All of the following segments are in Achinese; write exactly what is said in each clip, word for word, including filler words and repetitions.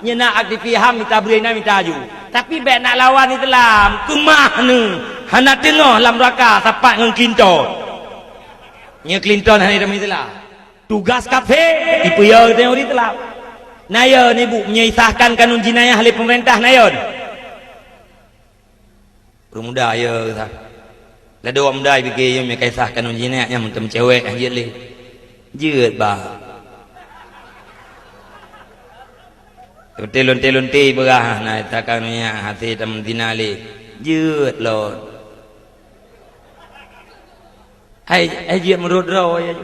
Nyan na aktivis HAM mita bri na mita aju. Tapi bék nak lawan Islam, keumah neuh, hana teungoh lam raka sapat ngon Clinton. Nyoe Clinton hana itam Islam. Tugas kafé, ipeuyö teuh ureuëng Islam. Na yö ni bu, meunyoe isahkan kanun jinayah lé peumeurintah na yö. Ureuëng muda yö sah. Lado awak muda ipike yö meunyoe ka isahkan ureuëng jinayah nyang meuteumeucewek han jeuet lé. Jeuet bah. Lonte-lonte beurah na isahkan ureuëng nyan hase tameutina lé. Jeuet lon. Hai, hai jeuet meurot droe ya.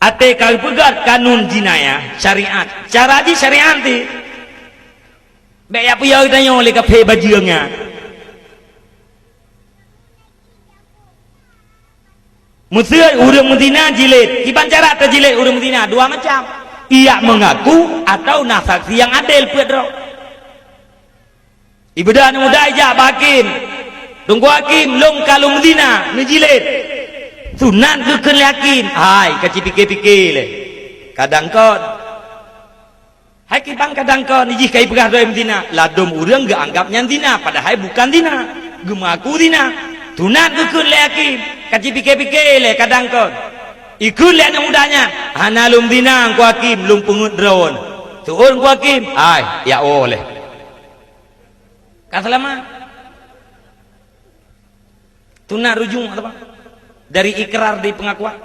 Até ka geupeugah kanun jinayah, syariat. Cara jih syariat ti. Bék ya peuyö geutanyoe lé kafé bajeueng nyan. Meuseu ureuëng meuzina jilét, kiban cara teujilét ureuëng meuzina dua macam. Ia mengaku atau na saksi nyang adil peuet droe. Ibeudôh aneuk muda ijak bak hakém. Teungku hakém, lôn ka lôn meuzina, neujilét. Sunat geukheun lé hakém, hai ka cipike-pike lé. Kadang kon. Hai kiban kadang kon, jih ka ipeugah droe meuzina, ladôm ureuëng geuanggap nyan zina, padahai bukan zina. Geumaku zina. Sunat geukheun lé hakém, ka cipike-pike lé kadang kon. Ikheun lé aneuk muda nyan, hana lôn zina Teungku hakém, lôn peungeuet droe. Seuôt Teungku hakém, hai, ya woe lé. Ka seulamat. Sunat rujuk atau apa? Dari ikrar di pengakuan.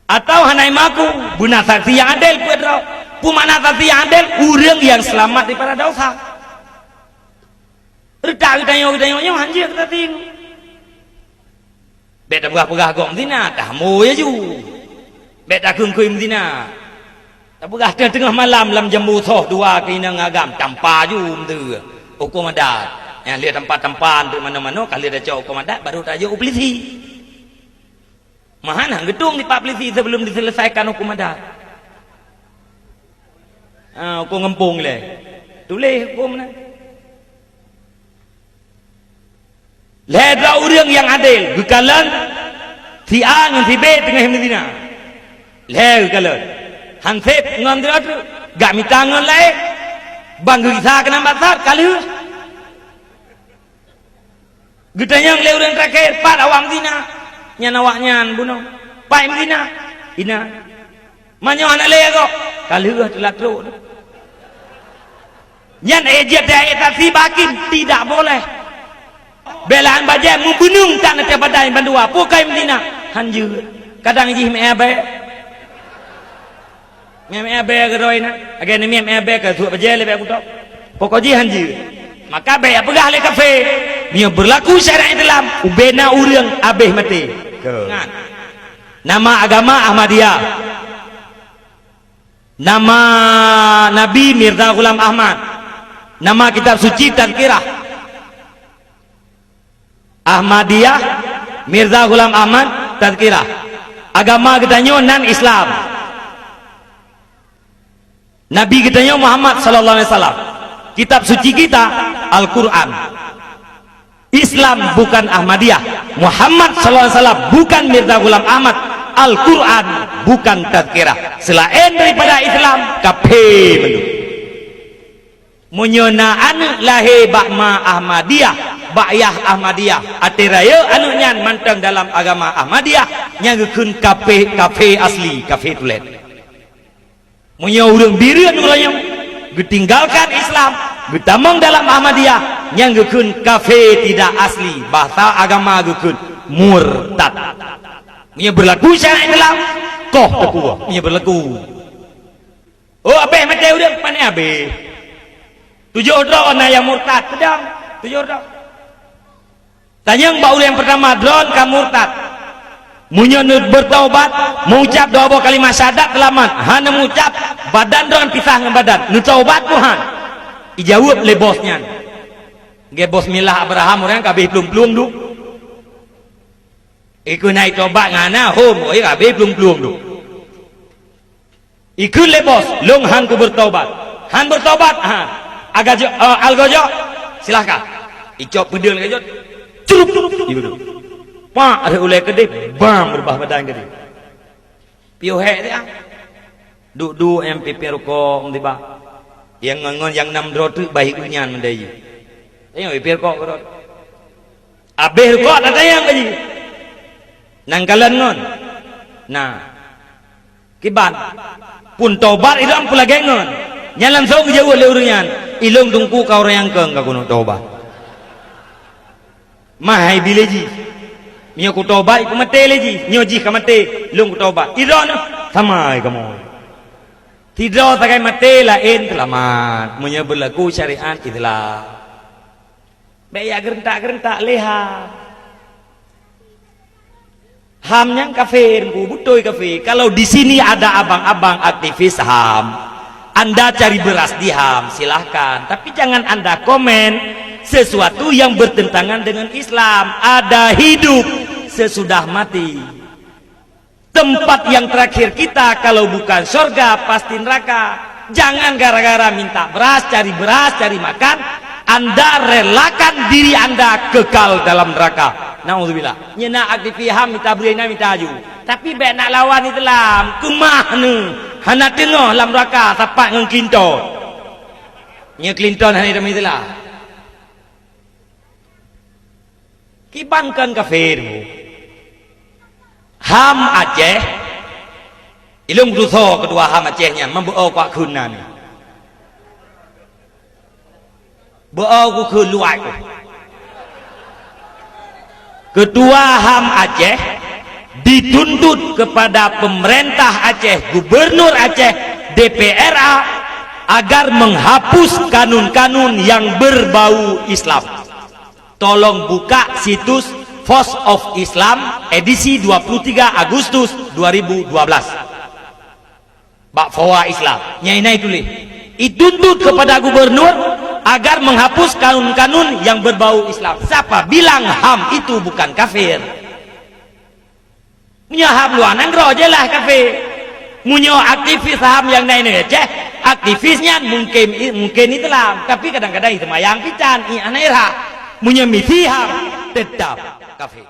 Atau hana imaku, beuna saksi nyang adil peuet droe. Peue makna saksi nyang adil? Ureuëng nyang seulamat daripada dosa. Reutak geutanyoe, geutanyoe nyoe han jeuet geutanyoe. Bék tapeugah-peugah gob meuzina, tamu ya ju. Bék takheun-kheun meuzina. Tapeugah teungoh-teungoh malam lam jambu soh dua keu inong agam, tampa ju meuteu huköm adat. Nyang lheueh tampa-tampa untuk manoe-manoe, ka lheueh tacok huköm adat, baru tajok u peulisi. Mahan han geutueng di pak peulisi sebelum diselesaikan huköm adat. Ah, huköm ngempung lé. Tuléh huköm na. Lhée droe ureuëng nyang adé geukalon si A ngon si B teungoh meuzina. Lhée geukalon. Han sép ngon droe teuk, gak mita ngon laén. Ban geugisa keunan basat ka lheueh. Geutanyong lé ureuëng terakhir, "Pat awak meuzina?" Nyan awaknyan bunoe, "Pat meuzina?" "Ina." "Meunyoe hana lé gob?" "Ka lheueh teulat trok." Nyan éh jeuet teuh ayat saksi bak hakém, tidak boleh. Beulaan bajée meubeuneung tan ateueh badan bandua, peue kayém meuzina? Han jeuet. Kadang jih meu'èn abée. Meu'èn abée keudroe na. Lagée ni meu'èn abée keu suet bajée lé bèk kutok. Pokok jih han jeuet. Maka bèk peugah lé kafé, meunyoe beurlaku syariat Islam, ubé na ureuëng abéh maté. Keu. Ingat. Nama agama Ahmadiyah. Nama Nabi Mirza Ghulam Ahmad. Nama kitab suci Tazkirah. Ahmadiyah, Mirza Ghulam Ahmad, Tazkirah. Agama geutanyoe nan Islam. Nabi geutanyoe Muhammad sallallahu alaihi wasallam. Kitab suci kita Al-Quran. Islam bukan Ahmadiyah. Muhammad sallallahu alaihi wasallam bukan Mirza Ghulam Ahmad. Al-Quran bukan Tazkirah. Selain daripada Islam, kafé mandum. Meunyoe na aneuëk lahé bak ma Ahmadiyah, bak yah Ahmadiyah, até rayeuk aneuëk nyan mantong dalam agama Ahmadiyah, nyang geukheun kafé, kafé asli, kafé tulen. Meunyoe ureuëng bireuen uroe nyoe geutinggalkan Islam, geutamong dalam Ahmadiyah, nyang geukheun kafé tidak asli, bahasa agama geukheun murtad. Meunyoe beurlaku syariat Islam, koh teupeue, meunyoe beurlaku. Oh, abéh maté ureuëng, pane abéh. Tujoh droe na nyang murtad, peudong. Tujoh droe. Tanyong bak ureuëng nyang peurtama, droen ka murtad. Meunyoe neubeurtaubat, meuucab dua boh kalimah syahadat teulamat, hana meuucab, badan droen pisah ngon badan, neutaubat peue han? Ijaweueb lé bos nyan. Gé bos milah Abraham ureuëng ka abéh plueng-plueng duek. Ikeu na itobat ngon hana, hom, oh, ka abéh plueng-plueng duek. Ikheun lé bos, "Lôn han kubeurtobat." "Han beurtobat?" "Han." "Agak jok, eh, algojo?" "Silahkan." Icok peudeueng lagée jot. Curup. Ibu tu. Pak, ada ulée keudeh, bam, reubah badan keudeh. Piôh hék dia. Duek-duek nyang pimpin rukok, tiba. Nyang ngon, ngon nyang nam droe teuk bahi ureueng nyan meudeh jih. Tanyong, eh, pih rukok keudroe. Abéh rukok tatanyong ka jih. Nang kalon ngon. Nah. Kiban. Pun tobat ilôn peulagée ngon. Nyan langsong geujaweueb lé ureueng nyan. Ilôn teungku ka ureueng nyang keueng ka keuneuk tobat. Mah hai bi lé jih. Meunyoe kutobat, kumaté lé jih. Nyoe jih ka maté, lôn kutobat. Idroe nyoe, sama hai kamoe. Sidroe sagai maté, laén seulamat. Meunyoe beulaku syariat Islam. Bék jak geureuntak-geureuntak lé HAM. HAM nyan kafé, Teungku, beutôi kafé. Kalau di sini ada abang-abang aktivis HAM, Anda cari beras di HAM, silahkan. Tapi jangan Anda komen sesuatu yang bertentangan dengan Islam. Ada hidup sesudah mati. Tempat yang terakhir kita kalau bukan sorga, pasti neraka. Jangan gara-gara minta beras, cari beras, cari makan, Anda relakan diri Anda kekal dalam neraka. Nauzubillah. Nyan na aktivis HAM mita bri, na mita aju. Tapi bék nak lawan Islam, keumah neuh. Hana teungoh lam neraka sapat ngon Clinton. Nyan Clinton hana teuma Islam. Kiban kon kafé. HAM Aceh, ilôn geutusoe keutua HAM Aceh nyan, meubeuo kuak kheun nan. Beuo ku kheun luwat ku. Ketua HAM Aceh dituntut kepada pemerintah Aceh, gubernur Aceh, D P R A, agar menghapus kanun-kanun yang berbau Islam. Tolong buka situs Voice of Islam edisi dua puluh tiga Agustus dua ribu dua belas. Bak Voa Islam, nyang inan tuléh, dituntut kepada gubernur agar menghapus kanun-kanun yang berbau Islam. Siapa bilang HAM itu bukan kafir? Meunyoe HAM luwa nanggroe, jeulaih kafé. Meunyoe aktivis HAM nyang na i Aceh, aktivis nyan mungken, mungken Islam, tapi kadang-kadang seumayang pitan, i hana irak. Meunyoe misi HAM, teutap kafé.